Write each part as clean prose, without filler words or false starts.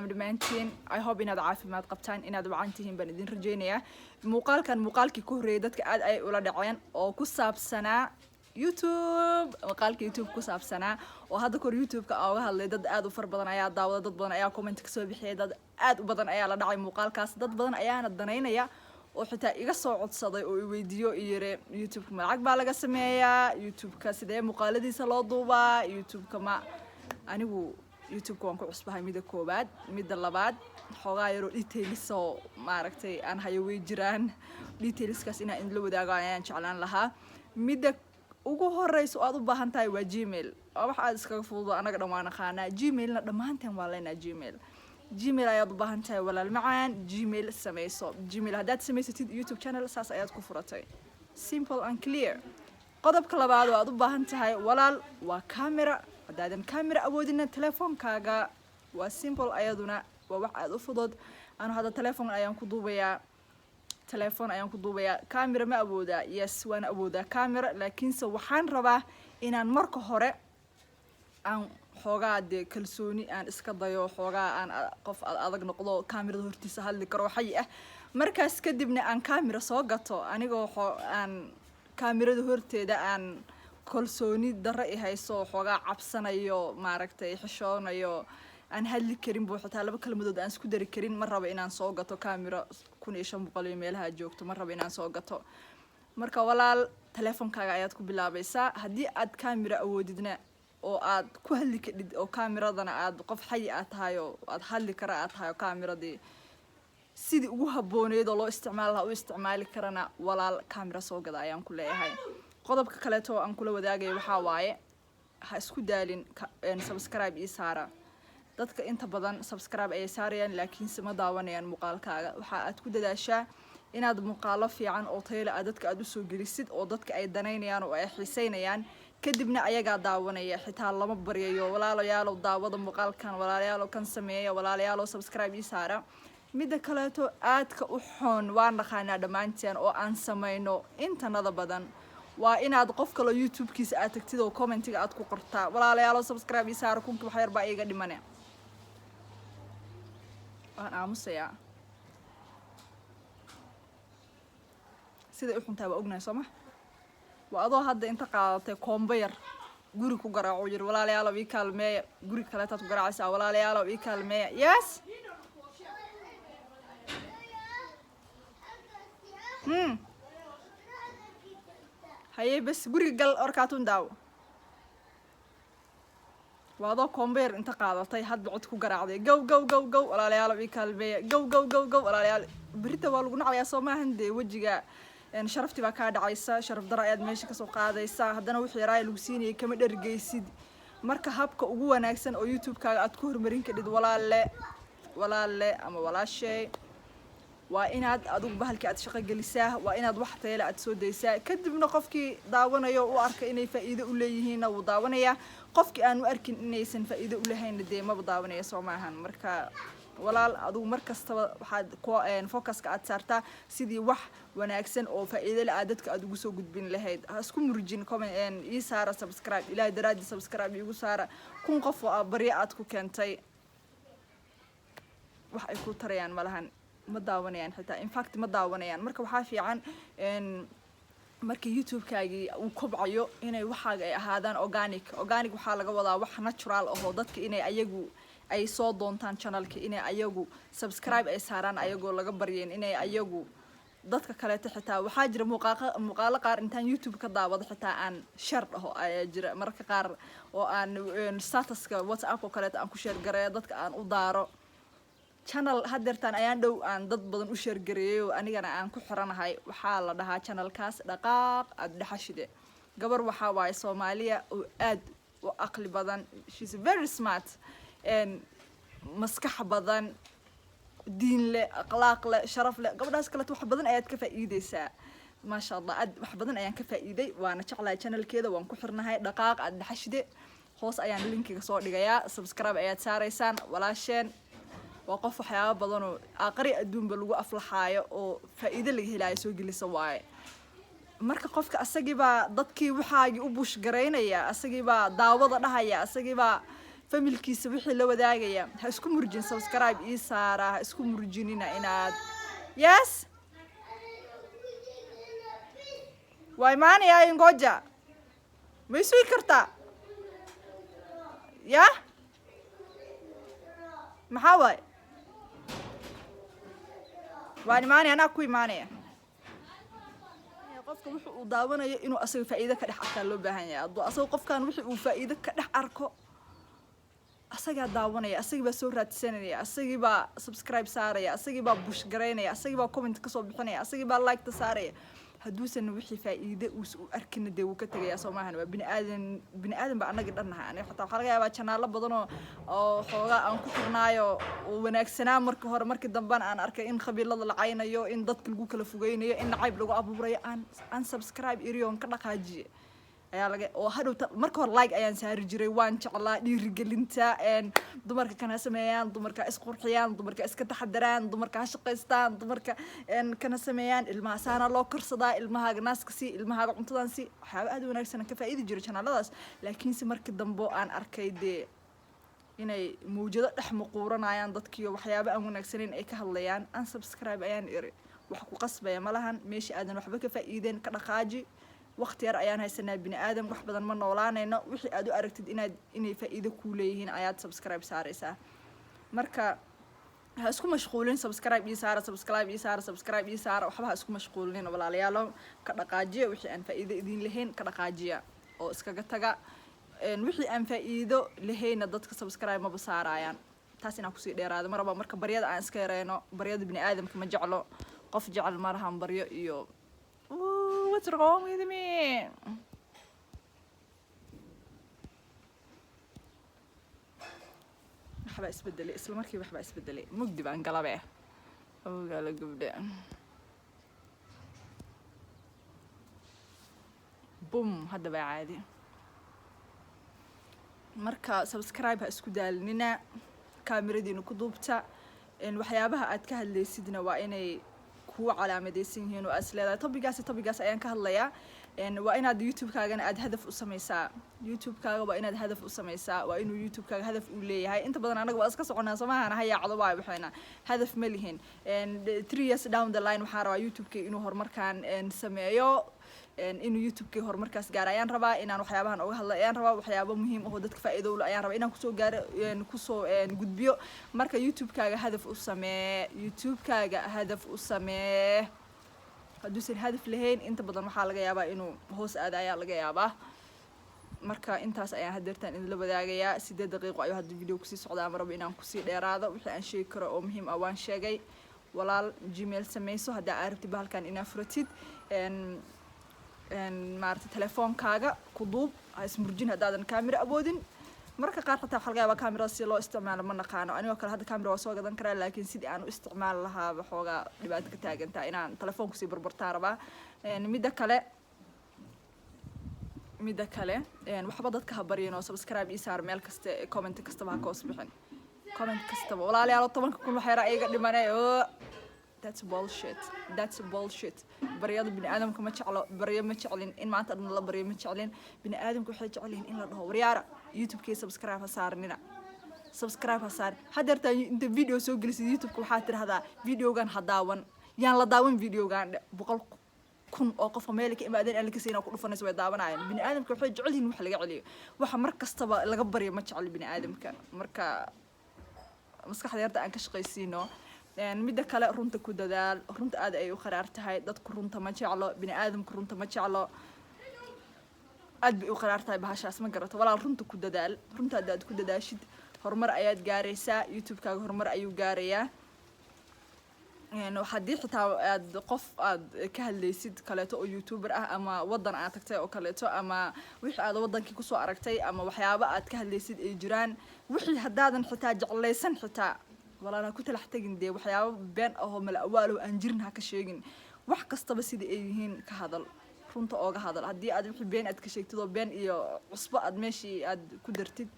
Dhammaantiin, I hope inaad caafimaad qabtaan, inaad wacan tihiin baan idin rajeynayaa. Muuqaalkan muuqaalkii ku horreeyay dadka aad ay ula dhaceen oo ku saabsanaa YouTube, muuqaalka YouTube ku saabsanaa oo hadda kor YouTube-ka aan uga hadlay, dad aad u fara badan ayaa daawada, dad badan ayaa comment kasoo bixiyay, dad aad u badan ayaa la dhacay muuqaalkaas, dad badan ayaana danaynaya oo xitaa iga soo codsaday oo i weydiiyo, i yiri: "YouTube-ka ma lacag baa laga sameeyaa? YouTube-ka sidee muuqaaladiisa loo duubaa?" YouTube-ka ma anigu YouTube-ka waan ku cusbahay, midda koowaad. Midda labaad, xoogaa yaroo details oo maaragtay aan hayo way jiraan. Detailskaas inaan idinla wadaago ayaan jeclaan lahaa. Midda ugu horeysa oo aad u baahan tahay waa Gmail. Waa wax aad iskaga fududo, anaga dhan waa naqaanaa Gmailna, dhammaanteen waa leenaa Gmail. Gmail ayaad u baahan tahay, walaal macaan, Gmail sameyso. Gmail haddaad samaysatid, YouTube channel saas ayaad ku furatay, simple and clear. Qodobka labaad oo aad u baahan tahay, walaal, waa camera. Haddaadan camera awoodina, telefoonkaaga waa simple, ayaduna waa wax aada u fudud. Anu hadda telefoon ayaan ku duubayaa, telefoon ayaan ku duubayaa. Camera ma awoodaa? Yes, waan awoodaa camera, laakiinse waxaan rabaa inaan marka hore aan xoogaa dee kalsooni aan iska dayo, xoogaa aan qof adag noqdo, camerada hortiisa hadli karo xayi ah. Markaas kadibna aan camera soo gato. Anigoo aan camerada horteeda aan kalsooni darro i hayso, xoogaa cabsanayo, maaragtay, xishoonayo, aan hadli karin buu, xitaa laba kalmadood aan isku dari karin, ma rabo inaan soo gato camera 1500 iyo meelaha joogto, ma rabo inaan soo gato. Marka walaal, teleefonkaaga ayaad ku bilaabaysaa. Haddii aad camera awoodidna oo aad ku hadli kadhid oo cameradana aad qof xayi aad tahay oo aad hadli kara aad tahay oo cameradii sidii ugu habbooneyd oo loo isticmaali lahaa u isticmaali karana, walaal, camera soo gada ayaan ku leeyahay. Qodobka kaleeto oo aan kula wadaagaya waxaa waaye, ha isku daalin subscribe ii saara. Dadka inta badan subscribe ayay saarayaan, laakiinse ma daawanayaan muuqaalkaaga. Waxa aad ku dadaashaa inaad muuqaalo fiican oo tayo leh aad dadka aad usoo gelisid oo dadka ay danaynayaan oo ay xiiseynayaan. Kadibna ayagaa daawanaya, xitaa lama baryayo: "Walaalayaalow, daawada muuqaalkan. Walaalayaalow, kan sameeya. Walaalayaalow, subscribe ii saara." Midda kaleeto aadka u xun waan dhaqaanaa dhammaanteen oo aan samayno intanada badan waa inaad qof kaloo YouTube-kiisa aad tagtid oo commentiga aad ku qortaa: "Walaalayaalow, subscribe ii saara, kunki wax yar baa iiga dhimane." Waan aamusayaa. Siday u xuntahay waa ognahay, soo ma? Waa adoo hadda inta qaadatay koombo yar guri ku garaaco, yiri: "Walaalayaalow, ii kaalmeeya." Guri kaleetaad ku garaacaysaa: "Walaalayaalow, ii kaalmeeya." Yes. Haye, bes guriga gal, orkaatun daawo. Waa adoo koombeer inta qaadatay hadba cod ku garaacday: "Gow, gow, gow, gow, walaalayaalow, ii kaalmeeya. Gow, gow, gow, gow, walaalayaal." Berita waa lagu nacayaa, soo maahan? Dee wejiga sharaftii baa kaa dhacaysa, sharaf daro ayaad meesha kasoo qaadaysaa. Haddana wixii yaraaya lagu siinayay kama dhergeysid. Marka habka ugu wanaagsan oo YouTube-kaaga aad ku horumarin kadhid, walaalle, walaalle ama walaashay, waa inaad adigu bahalkii aad shaqo gelisaa, waa inaad wax tayale aad soo daysaa. Kadibna qofkii daawanayo u arka inay faa'iido u leeyihiinna wuu daawanayaa, qofkii aan u arkin inaysan faa'iido u lahaynna dee maba daawanaya, soo maahan? Marka walaal, adigu mar kastaba waxaad focuska aad saartaa sidii wax wanaagsan oo faa'iido leh aad dadka aad ugu soo gudbin lahayd. Ha isku murjin comment "ii saara subscribe, Ilaahay daraadii subscribe iigu saara." 1000 qof oo aa baryo aad ku keentay wax ay ku tarayaan malahan, ma daawanayaan xitaa, in fact ma daawanayaan. Marka waxaa fiican marka YouTube-kaagii uu kobcayo inay waxaaga ay ahaadaan organic. Organic waxaa laga wadaa wax natural ahoo dadka inay ayagu ay soo doontaan channelka, inay ayagu subscribe ay saaraan ayagoo laga baryayn, inay ayagu dadka kaleeto. Xitaa waxaa jira muuqaalo qaar intaan YouTube ka daawado xitaa aan share dhaho ayaa jira mararka qaar, oo aan statuska WhatsApp oo kaleeto aan ku share gareeyo, dadka aan u daaro. Channel hadeertaan ayaan dhow aan dad badan u share gareeyo oo anigana aan ku xiranahay waxaa la dhahaa channelkaas Dhaqaaq Aad Dhexashide. Gabar waxaa waaye Soomaaliya oo aad u aqli badan, she's very smart, maskax badan, diin leh, akhlaaq leh, sharaf leh. Gabadhaas kaleeto wax badan ayaad ka faa'iideysaa, maasha Allah. Aad wax badan ayaan ka faa'iiday, waana jeclahay channelkeeda, waan ku xirnahay. Dhaqaaq Aad Dhexashide, hoos ayaan linkiga soo dhigayaa, subscribe ayaad saaraysaan. Walaasheen waa qof waxyaaba badan oo aqri adduunba lagu aflaxaayo oo faa'iido laga helaayo soo gelisa waaye. Marka qofka asagii baa dadkii waxaagii u push garaynaya, asagii baa daawada dhahaya, asagii baa Familkiisa wixii la wadaagaya. Ha isku murjin subscribe ii saara, ha isku murjinina inaad. Yes, waa imaanayaa. Ingoja, ma isugi kartaa? Ya, maxaa waay? Waan imaanaya, anaa ku imaanaya. Qofka wuxu uu daawanayo inuu asaga faa'iido ka dhex arkaa loo baahan yahay. Hadduu asaga qofkan wixii uu faa'iido ka dhex arko, asagaa daawanaya, asagii baa soo raadsanaya, asagii baa subscribe saaraya, asagii baa push garaynaya, asagii baa comment kasoo bixinaya, asagii baa like ta saaraya. Hadduusan wixii faa'iide uus u arkina, dee wuu ka tegayaa. Soo maahan? Waa bini aadan, bini aadan baa annaga dhannahay. Aniga xataa waxaa laga yaabaa channelo badan oo xoogaa aan ku xirnaayo oo wanaagsanaa markii hore, markii dambena aan arkay in khabiilada la caynayo, in dadka lagu kala fogeynayo, in nacayb lagu abuurayo, aan unsubscribe iriyoon ka dhaqaajiye ayaa laga oo hadhowta. Marka hore like ayaan saari jiray, waan jeclaa dhiirigelinta. Dumarka kana sameeyaan, dumarka isqurxiyaan, dumarka iska taxadaraan, dumarka ha shaqaystaan, dumarka kana sameeyaan, ilmaha saana loo korsadaa, ilmahaaga naaska sii, ilmahaaga cuntadan sii, waxyaaba aad u wanaagsan aan ka faa'iidi jiray channeladaas. Laakiinse markii dambe aan arkay dee inay mawjado dhex muquuranayaan dadkiiyo waxyaaba aan wanaagsanayn ay ka hadlayaan, unsubscribe ayaan iri. Wax ku qasbaya ma lahan. Meesha aadan waxba ka faa'iideen, ka dhaqaaji. Waqti yar ayaan haysanaa, bini aadam, wax badan ma noolaanayno. Wixii aad u aragtid inay faa'iido kuu leeyihiin ayaad subscribe saaraysaa. Marka ha isku mashquulin subscribe ii saara, subscribe ii saara, subscribe ii saara. Waxba ha isku mashquulinin, walaalayaalo. Ka dhaqaajiya wixii aan faa'iido idin lahayn, ka dhaqaajiya oo iskaga taga. Wixii aan faa'iido lahaynna dadka subscribe maba saarayaan. Taas inaan kusii dheeraado maraba. Marka baryada aan iska yareyno. Baryada bini aadamka ma jeclo, qof jecel ma lahan baryo iyo. Ooh, what's wrong with me? Waxbaa isbedelay isla markii, waxbaa isbedelay. Mugdi baan galabe, ogaala gabdhe. Bum, hadda baa caadi. Marka subscribe ha isku daalinina, kaamiradiina ku duubta. Waxyaabaha aad ka hadlaysidna waa inay kuu calaamadeysan yihiin oo aad is leedahay topicgaas, topicgaas ayaan ka hadlayaa. Waa inaad YouTube-kaagana aad hadaf u sameysaa. YouTube-kaaga waa inaad hadaf u sameysaa, waa inuu YouTube-kaaga hadaf uu leeyahay. Inta badan anaga waa iska soconaa, soomahana? Ha yaacdo waay, waxayna hadaf ma lihin. 3 years down the line waxaan rabaa YouTube-kay inuu horumarkaan sameeyo, inuu YouTube-kay horumarkaas gaaro ayaan rabaa, inaan waxyaabahan oga hadla ayaan rabaa, waxyaabo muhiim ahoo dadka faa'iido u leh ayaan rabaa inaan kusoo gaaro, kusoo gudbiyo. Marka YouTube-kaaga hadaf u samee, YouTube-kaaga hadaf u samee. Hadduusan hadaf lahayn, inta badan waxaa laga yaabaa inuu hoos aada ayaa laga yaabaa. Marka intaas ayaan hadeertaan idinla wadaagayaa. 8 daqiiqo ayuu hadda video kusii socdaa. Ma rabo inaan kusii dheeraado. Wixii aan sheegi karo oo muhiim ah waan sheegay. Walaal, Gmail sameyso haddaa aad rabtid bahalkan inaa furatid. Maaragtay, telefoonkaaga ku duub, ha ismurjin haddaadan camera awoodin. Mararka qaar xataa waxaa laga yaabaa camerada si loo isticmaalo ma naqaano. Anigoo kale hadda camera waa soo gadan karaa, laakiin sidii aan u isticmaali lahaa waxoogaa dhibaato ka taagantaa. Inaan telefoon kusii barbartaa rabaa. Midda kale, waxba dadka ha baryin oo subscribe ii saar meel kasta, comment kastaba ha ka hoos bixin, comment kastaba. Walaalayaal, 10,000 wax yaraa iga dhimanay. Oh, that's bullshit, that's bullshit. Baryada bini aadamka ma jeclo, baryo ma jeclin. In maanta dhan la baryo ma jeclin. Bini aadamka waxay jecel yihiin in la dhaho waryaara, YouTube-kii subscribe ha saaranina, subscribe ha saar. Hadeertaa inta video soo gelisid YouTube-ka, waxaa tidhahdaa videogan ha daawan, yaan la daawan videogan dhe. 100,000 oo qofka meel ka imaadeen aan la kasayna ku dhufanayso, way daawanayaan. Bini aadamka waxay jecel yihiin wax laga celiyo. Waxa mar kastaba laga baryo ma jecel bini aadamka. Marka maskaxda yarta aan ka shaqaysiino. Midda kale, runta ku dadaal. Runta aad ay u qaraar tahay. Dadku runta ma jeclo, bini aadamku runta ma jeclo, aad bay u qaraar tahay bahashaas, ma garato? Walaal, runta ku dadaal. Runta haddaad ku dadaashid, horumar ayaad gaaraysaa, YouTube-kaaga horumar ayuu gaarayaa. Haddii xitaa aad qof aad ka hadlaysid kaleeto oo YouTuber ah, ama wadan aad tagtay oo kaleeto, ama wixii aad wadankii kusoo aragtay, ama waxyaabo aad ka hadlaysid ay jiraan, wixii haddaadan xitaa jeclaysan xitaa, walaal, ha ku talax tegin. Dee waxyaabo been ahoo mala awaalow aan jirin ha ka sheegin. Wax kastaba sida ay yihiin ka hadal, runta ooga hadal. Haddii aad wixii been aad ka sheegtid oo been iyo cusbo aad meeshii aad ku dartid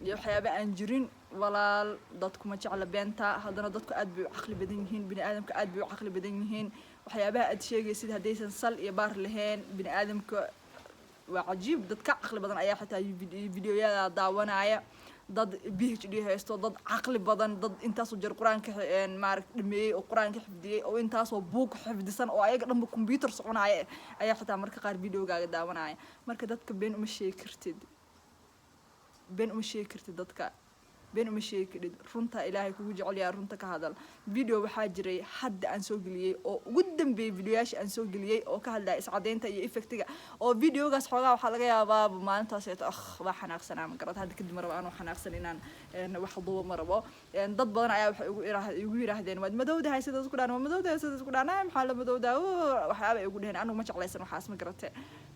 iyo waxyaaba aan jirin, walaal, dadku ma jecla beenta. Haddana dadku aad bay u caqli badan yihiin, bini aadamka aad bay u caqli badan yihiin. Waxyaabaha aad sheegaysid haddaysan sal iyo baar lahayn, bini aadamka waa cajiib, dad ka caqli badan ayaa xitaa videoyada daawanaya. Dad PhD haysto, dad caqli badan, dad intaasoo jeer Qur-aanka maaragta dhameeyey oo Qur-aanka xifdiyey oo intaasoo buug xifdisan oo ayaga dhanba computer soconaya ayaa xitaa marka qaar videogaaga daawanaya. Marka dadka been uma sheegi kartid, been uma sheegi kartid, dadka been uma sheegi kartid. Runta Ilaahay kugu jecel yahay, runta ka hadal. Video waxaa jiray hadda aan soo geliyey oo ugu dambeeyey videoyaasha aan soo geliyey oo ka hadlaya iscadeynta iyo effectiga, oo videogaas xoogaa waxaa laga yaabaa maalintaas eeto ah waa xanaaqsanaa, ma garad. Hadda kadib ma rabo anoo xanaaqsan inaan wax duubo, ma rabo. Dad badan ayaa waxay igu yiraahdeen, "Waad madowdahay," sidaas ku dhahan, "Waa madowdahay," sidaas ku dhahan, "Maxaa la madowdaa?" Waxyaaba ay igu dheheen. Anigu ma jeclaysan waxaas, ma garate.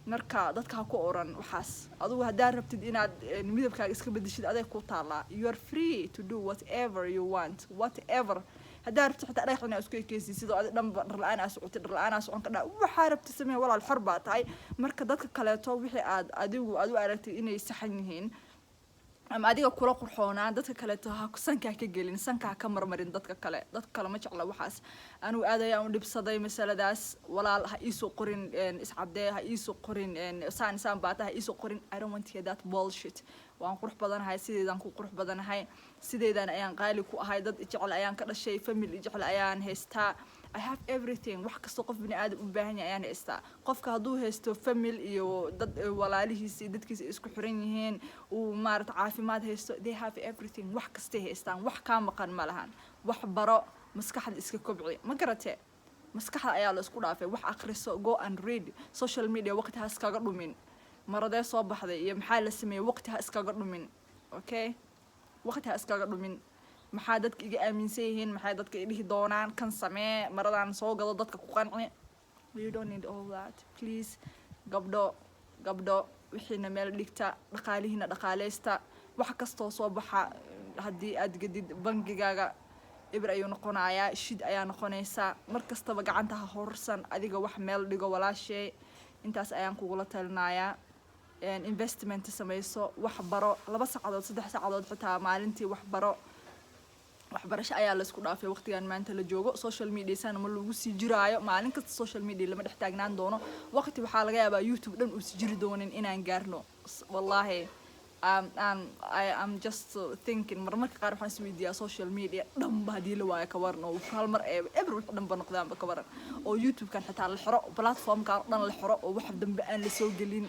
Marka dadka ha ku oran waxaas. Adigu haddaa rabtid inaad midabkaaga iska bedeshid, aday ku taallaa. You are free to do whatever you want, whatever. Haddaa rabtid xitaa dhagax inaad isku ekeysid, sidoo adi dhanba dhar la-aan aa socotid, dhar la-aan aa socon kadhaa, waxaa rabtid samee, walaal, xor baa tahay. Marka dadka kaleeto wixii aad adigu aad u aragtid inay saxan yihiin ama adiga kula qurxoonaa, dadka kaleeto ha sankaa ka gelin, sankaa ka marmarin dadka kale. Dadka kale ma jecla waxaas. Anigu aad ayaan u dhibsaday masaladaas. Walaal, ha iisoo qorin iscadee, ha iisoo qorin saan saan baata, ha iisoo qorin. I don't want to hear that bullshit. Waan qurux badanahay, sideedaan ku qurux badanahay, sideedaan ayaan qaali ku ahay. Dad jecel ayaan ka dhashay, family jecel ayaan haystaa. I have everything. Wax kastoo qof bini aadam u baahan yahay ayaan haystaa. Qofka hadduu haysto family iyo dad walaalihiisa iyo dadkiisa ay isku xiran yihiin, uu maarata caafimaad haysto, they have everything. Wax kastay haystaan, wax kaa maqan ma lahan. Wax baro, maskaxda iska kobci, ma garate? Maskaxda ayaa la isku dhaafay. Wax akhriso, go and read. Social media waqti ha iskaga dhumin. Maradee soo baxday iyo maxaa la sameeyey, waqti ha iskaga dhumin. Okay, waqti ha iskaga dhumin. Maxaa dadka iga aaminsan yihiin, maxay dadka i dhihi doonaan, kan samee, maradaan soo gado, dadka ku qanci. You don't need all that, please. Gabdho, gabdho, wixiina meel dhigta, dhaqaalihiina dhaqaaleysta. Wax kastoo soo baxa haddii aad gedid, bangigaaga ibir ayuu noqonayaa, shid ayaa noqonaysaa. Mar kastaba gacanta ha horsan, adiga wax meel dhigo, walaashey. Intaas ayaan kugula talinayaa. Investment samayso, wax baro, 2 saacadood, 3 saacadood xitaa maalintii wax baro. Waxbarasho ayaa laysku dhaafay waqtigan maanta la joogo. Social media sana ma lagu sii jiraayo. Maalin kasta social media lama dhex taagnaan doono. Waqti waxaa laga yaabaa YouTube dhan uusi jiri doonin inaan gaarno. Wallaahi, I am just thinking, marmarka qaar waxaan isweydiiyaa, social media dhanba haddii la waayo ka waran, oo hal mar ee ever wix dhanba noqdaanba ka waran, oo YouTube-kan xitaa la xiro, platformkan dhan la xiro, oo wax dambe aan la soo gelin,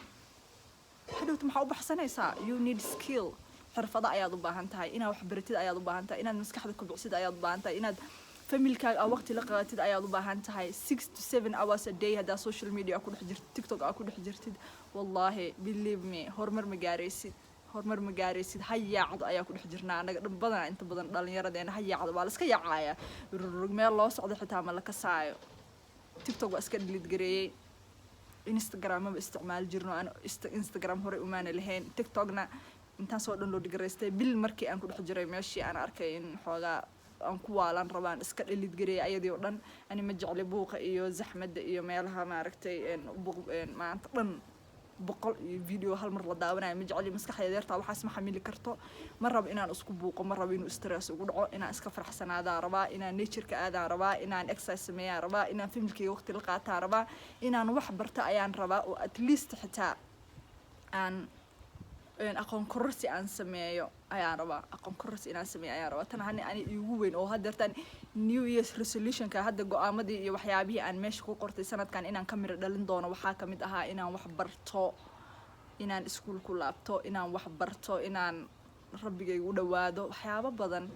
hadhowta maxaa u baxsanaysaa? You need skill. Xirfado ayaad u baahan tahay. Inaad wax baratid ayaad u baahan tahay. Inaad maskaxda kobcsid ayaad u baahan tahay. Inaad familkaaga aa waqti la qabatid ayaad u baahan tahay. 6 to 7 hours a day haddaa social media ku dhex jirtid, TikTok aa ku dhex jirtid, wallahi, believe me, horumar ma gaaraysid, horumar ma gaaraysid. Ha yaacdo ayaa ku dhex jirnaa annaga dhan badanaa, inta badan dhallinyaradeena ha yaacdo, waa la iska yaacaya. Rug meel loo socdo xitaa ma la kasaayo. TikTok waa iska delete gareeyey. Instagram maba isticmaali jirno aan Instagram horey umaana lahayn. TikTokna intaan soo dhan loo dhigaraystay bil markii aan ku dhex jiray, meeshii aan arkay in xoogaa aan ku waalan rabaan, iska delete gareeyay ayadii oo dhan. Ani ma jecli buuqa iyo zaxmadda iyo meelaha maaragtay buuq maanta dhan 100 iyo video hal mar la daawanayo ma jecli. Maskaxdeeda yartaa waxaas ma xamili karto. Ma rabo inaan isku buuqo, ma rabo inuu stress ugu dhaco. Inaan iska faraxsanaadaa rabaa, inaan natureka aadaan rabaa, inaan exercise sameeyaan rabaa, inaan familkeyga waqti la qaataa rabaa, inaan wax barta ayaan rabaa, oo at least xitaa aan aqoon kororsi aan sameeyo ayaan rabaa. Aqoon kororsi inaan sameeyo ayaan rabaa. Tan hani ani iigu weyn oo haddeertaan New Year's resolutionka, hadda go-aamadii iyo waxyaabihii aan meesha ku qortay sanadkan inaan ka miro dhalin doono, waxaa kamid ahaa inaan wax barto, inaan iskuul ku laabto, inaan wax barto, inaan Rabbigayga u dhawaado. Waxyaabo badan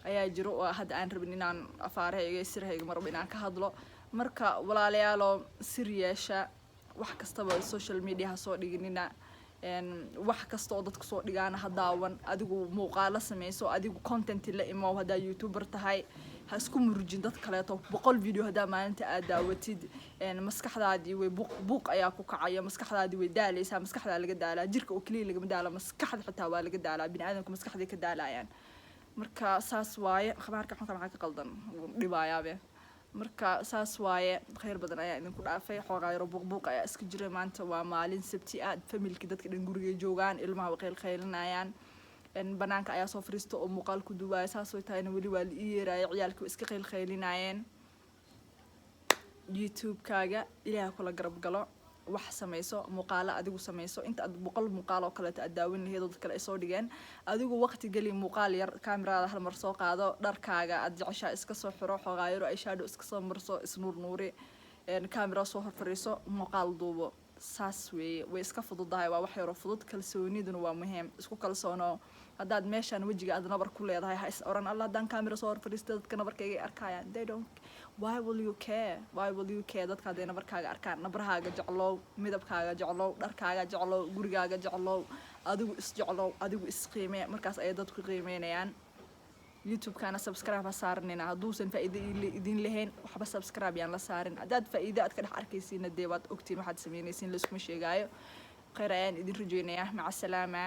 ayaa jiro oo hadda aan rabin inaan afaarahayga iyo sirahayga ma rabo inaan ka hadlo. Marka walaalayaalo, sir yeesha. Wax kastaba social media ha soo dhiginina. Wax kasta oo dadku soo dhigaana ha daawan. Adigu muuqaalo sameyso, adigu content la imow. Haddaa YouTuber tahay, ha isku murjin dad kaleeto. 100 video haddaa maalinta aad daawatid, maskaxdaadii way buuq buuq ayaa ku kacaya, maskaxdaadii way daaleysaa. Maskaxdaa laga daalaa, jirka oo keliya lagama daala, maskaxda xitaa waa laga daalaa. Bini aadamka maskaxday ka daalayaan. Marka saas waaye. Khabaarka xunka maxaa ka qaldan? Wuu dhibayaabe. Marka saas waaye. Khayr badan ayaa idinku dhaafay. Xoogaa yaro buuq buuq ayaa iska jira. Maanta waa maalin Sabti ah, familkii dadka dhan gurigay joogaan, ilmaha way qaylqaylinayaan. Banaanka ayaa soo fariista oo muuqaal ku duwaaya. Saas way tahayna weli waa la ii yeeraya, ciyaalkii way iska qaylqaylinayeen. YouTube-kaaga Ilaah kula garab galo. Wax samayso, muuqaalo adigu samayso. Inta aad 100 muuqaal oo kaleeto aad daawan lahayd oo dad kale ay soo dhigeen, adigu waqti geli. Muuqaal yar kamerada hal mar soo qaado, dharkaaga aad jeceshaa iska soo xiro, xogaayaro eyeshadow iska soo marso, isnuurnuuri, camera soo hor fariiso, muuqaal duubo. Saas weeye, way iska fududahay, waa wax yaroo fudud. Kalsooniduna waa muhiim, isku kalsoono. Haddaad meeshaan wejiga aad nabar ku leedahay, ha is oran, "Alla, haddaan camera soo hor fadhiista, dadka nabarkayga ay arkayaan." They don't. Why will you care? Why will you care dadka hadday nabarkaaga arkaan? Nabarhaaga jeclow, midabkaaga jeclow, dharkaaga jeclow, gurigaaga jeclow, adigu is jeclow, adigu is qiimee. Markaas ayay dadku qiimeynayaan. YouTube-kana subscribe ha saaranina hadduusan faa'iido idin lahayn. Waxba subscribe yaan la saarin. Haddaad faa'iido aad ka dhex arkaysiina, dee waad ogtiin waxaad sameynaysiin, layskuma sheegaayo. Khayr ayaan idin rajeynayaa. Maca salaama.